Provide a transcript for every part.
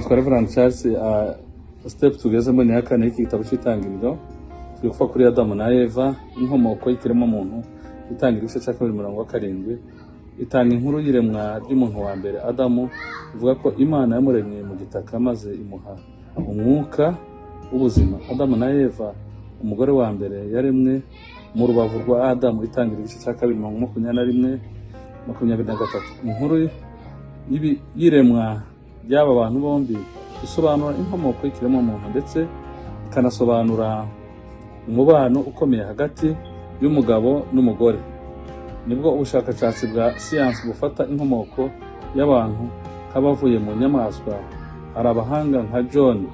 Nitwa Reverend Charles. Step tugezemo ni iya kane y'iki gitabo cy'Itangiriro. Turi kuva kuri Adamu na Eva, inkomoko y'ikiremwamuntu. Itangiriro igice cya 2, umurongo wa 7, itanga inkuru y'iremwa ry'umuntu wa mbere, Adamu. Ivuga ko Imana yamuremye mu gitaka maze imuha umwuka w'ubuzima. Adamu na Eva, umugore wa mbere yaremwe mu rubavu rwa Adamu. Itangiriro igice cya 2, mirongo 21, 23. Inkuru y'iremwa ry'aba bantu bombi isobanura inkomoko y'ikiremwamuntu, ndetse ikanasobanura umubano ukomeye hagati y'umugabo n'umugore. Nibwo ubushakashatsi bwa siyansi bufata inkomoko y'abantu nk'abavuye mu nyamaswa, hari abahanga nka John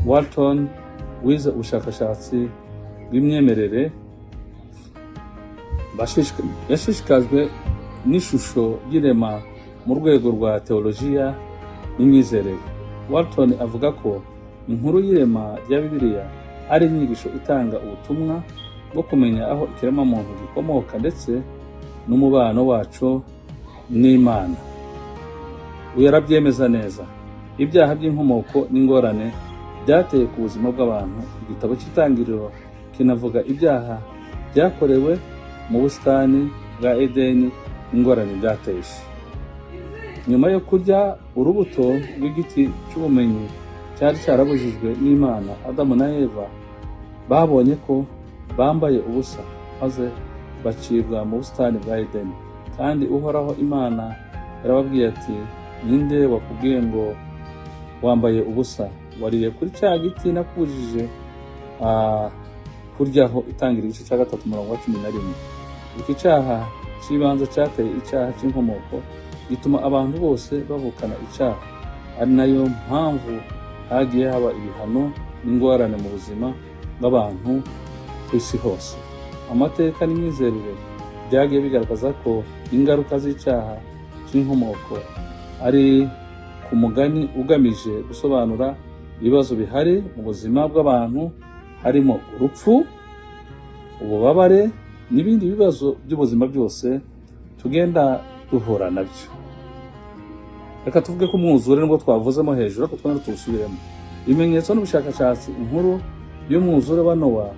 Walton wize ubushakashatsi bw'imyemerere yashishikajwe n'ishusho y'irema mu rwego rwa teolojiya n'imyizerere. Walton avuga ko inkuru y'irema rya Bibiliya ari inyigisho itanga ubutumwa bwo kumenya aho ikiremwamuntu gikomoka ndetse n'umubano wacu n'Imana. Uyu arabyemeza neza. Ibyaha by'inkomoko n'ingorane byateye ku buzima bw'abantu. Igitabo cy'Itangiriro kinavuga ibyaha byakorewe mu busitani bwa Edeni n'ingorane byateje. Nyuma yo kurya urubuto rw'igiti cy'ubumenyi cyari cyarabujijwe n'Imana, Adamu na Eva babonye ko bambaye ubusa, maze bacibwa mu busitani bwa Edeni. Kandi Uhoraho Imana yarababwiye ati: "Ninde wakubwiye ngo wambaye ubusa? Wariye kuri cya giti nakubujije kuryaho?" Itangiriro igice cya 3, umurongo wa 11. Iki cyaha cy'ibanze cyateye icyaha cy'inkomoko, gituma abantu bose bavukana icyaha, ari nayo mpamvu hagiye haba ibihano n'ingorane mu buzima bw'abantu ku isi hose. Amateka n'imyizerere byagiye bigaragaza ko ingaruka z'icyaha cy'inkomoko ari ku mugani ugamije gusobanura ibibazo bihari mu buzima bw'abantu, harimo urupfu, ububabare n'ibindi bibazo by'ubuzima byose tugenda duhura nabyo. Reka tuvuge ko umwuzure, nubwo twavuzemo hejuru, ariko twongere tuwusubiremo. Ibimenyetso n'ubushakashatsi. Inkuru y'umwuzure wa Nowa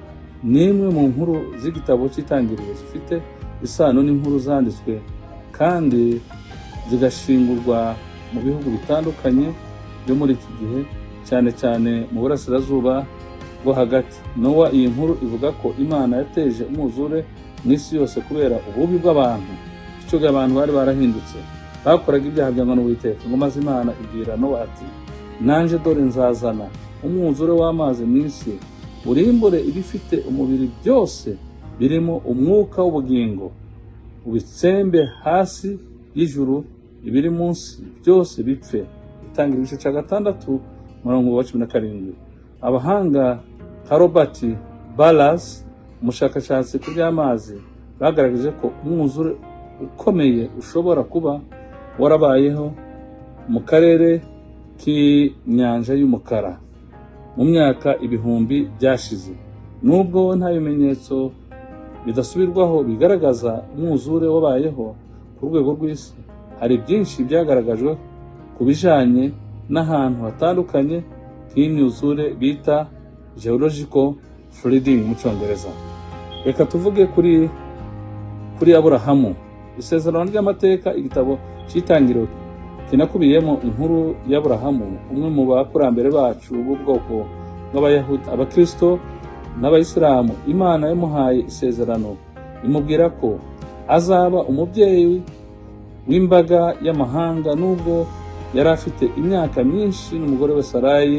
ni imwe mu nkuru z'igitabo cy'Itangiriro zifite isano n'inkuru zanditswe kandi zigashingurwa mu bihugu bitandukanye byo muri iki gihe, cyane cyane mu Burasirazuba bwo Hagati. Nowa, iyi nkuru ivuga ko Imana yateje umwuzure mu isi yose kubera ububi bw'abantu. Icyo gihe abantu bari barahindutse, bakoraga ibyaha byangwa n'Uwiteka. Ngo maze Imana ibwira Nowa ati: "Nanje dore nzazana umwuzure w'amazi mu isi, urimbure ibifite umubiri byose birimo umwuka w'ubugingo, ubitsembe hasi y'ijuru, ibiri munsi byose bipfe." Itangiriro igice cya 6, umurongo wa 17. Abahanga nka Robert Ballas, umushakashatsi ku by'amazi, bagaragaje ko umwuzure ukomeye ushobora kuba warabayeho mu karere k'inyanja y'Umukara mu myaka ibihumbi byashize. Nubwo nta bimenyetso bidasubirwaho bigaragaza umwuzure wabayeho ku rwego rw'isi, hari byinshi byagaragajwe ku bijanye n'ahantu hatandukanye nk'imyuzure bita geological flooding mu Cyongereza. Reka tuvuge kuri Aburahamu, isezerano ry'amateka. Igitabo cy'Itangiriro kinakubiyemo inkuru y'Aburahamu, umwe mu bakurambere bacu b'ubwoko bw'Abayahudi, Abakristo n'Abayisilamu. Imana yamuhaye isezerano, imubwira ko azaba umubyeyi w'imbaga y'amahanga, nubwo yari afite imyaka myinshi n'umugore we Sarayi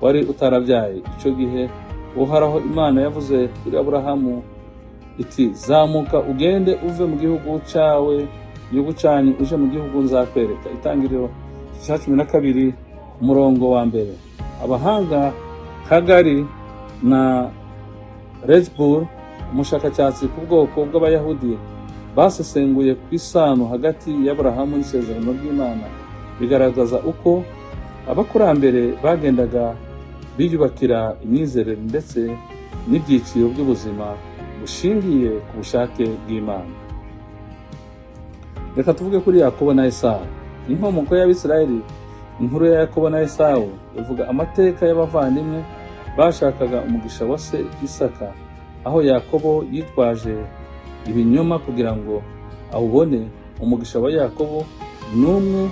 wari utarabyaye. Icyo gihe Uhoraho Imana yavuze kuri Aburahamu iti: "Zamuka ugende, uve mu gihugu cyawe, igihugu cyanyu, uje mu gihugu nzakwereka." Itangiriro cya 12, umurongo wa 1. Abahanga Kagari na Redbull, umushakashatsi ku bwoko bw'Abayahudi, basesenguye ku isano hagati y'Aburahamu n'isezerano ry'Imana, bigaragaza uko abakurambere bagendaga biyubakira imyizerere ndetse n'ibyiciro by'ubuzima bushingiye ku bushake bw'Imana. Reka tuvuge kuri Yakobo na Esawu, inkomoko y'Abisirayeli. Inkuru ya Yakobo na Esawu ivuga amateka y'abavandimwe bashakaga umugisha wa se Isaka, aho Yakobo yitwaje ibinyoma kugira ngo awubone. Umugisha wa Yakobo ni umwe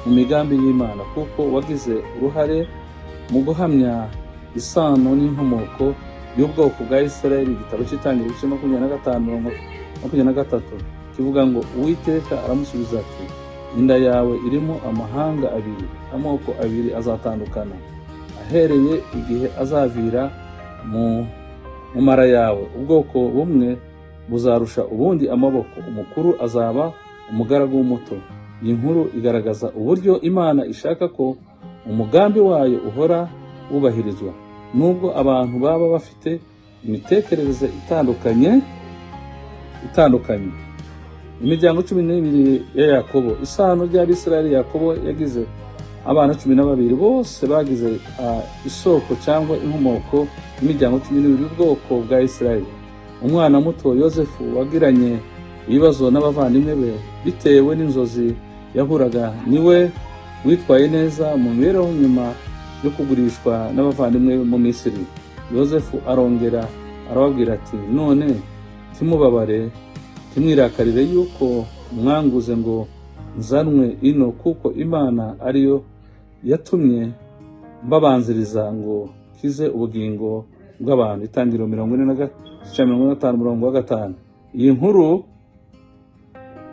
mu migambi y'Imana, kuko wagize uruhare mu guhamya isano n'inkomoko y'ubwoko bwa Isirayeli. Igitabo cy'Itangiriro, ibice 25, mirongo 23, kivuga ngo: "Uwiteka aramusubiza ati: 'Inda yawe irimo amahanga abiri, amoko abiri azatandukana ahereye igihe azavira mu mara yawe. Ubwoko bumwe buzarusha ubundi amaboko, umukuru azaba umugaragu w'umuto.'" Iyi nkuru igaragaza uburyo Imana ishaka ko umugambi wayo uhora wubahirizwa, nubwo abantu baba bafite imitekerereze itandukanye. Imiryango 12 ya Yakobo, isano ry'Abisirayeli. Yakobo yagize abana 12, bose bagize isoko cyangwa inkomoko y'imiryango 12 y'ubwoko bwa Isirayeli. Umwana muto Yosefu wagiranye ibibazo n'abavandimwe be bitewe n'inzozi yahuraga, niwe witwaye neza mu mibereho nyuma yo kugurishwa n'abavandimwe be mu Misiri. Yosefu arongera arababwira ati: "None ntimubabare, ntimwirakarire yuko mwanguze ngo nzanwe ino, kuko Imana ariyo yatumye mbabanziriza ngo kize ubugingo bw'abantu." Itangiriro 45, umurongo wa 5. Iyi nkuru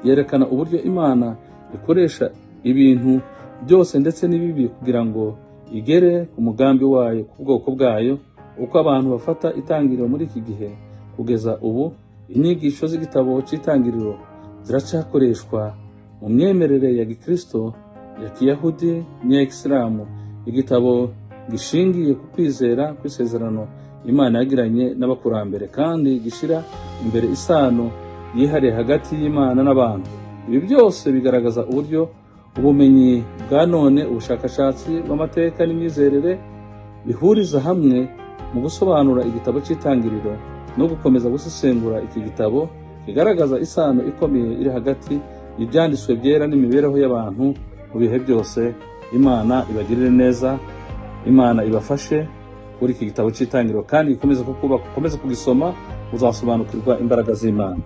yerekana uburyo Imana ikoresha ibintu byose, ndetse n'ibibi, kugira ngo igere ku mugambi wayo ku bwoko bwayo. Uko abantu bafata Itangiriro muri iki gihe: kugeza ubu, inyigisho z'igitabo cy'Itangiriro ziracyakoreshwa mu myemerere ya gikristo, ya kiyahudi n'iya isilamu. Igitabo gishingiye ku kwizera kw'isezerano Imana yagiranye n'abakurambere, kandi gishyira imbere isano yihariye hagati y'Imana n'abantu. Ibi byose bigaragaza uburyo ubumenyi bwa none, ubushakashatsi bw'amateka n'imyizerere bihuriza hamwe mu gusobanura igitabo cy'Itangiriro no gukomeza gusesengura iki gitabo kigaragaza isano ikomeye iri hagati y'Ibyanditswe Byera n'imibereho y'abantu mu bihe byose. Imana ibagirire neza, Imana ibafashe kuri iki gitabo cy'Itangiriro, kandi ikomeze kukubaka. Ukomeze kugisoma, uzasobanukirwa imbaraga z'Imana.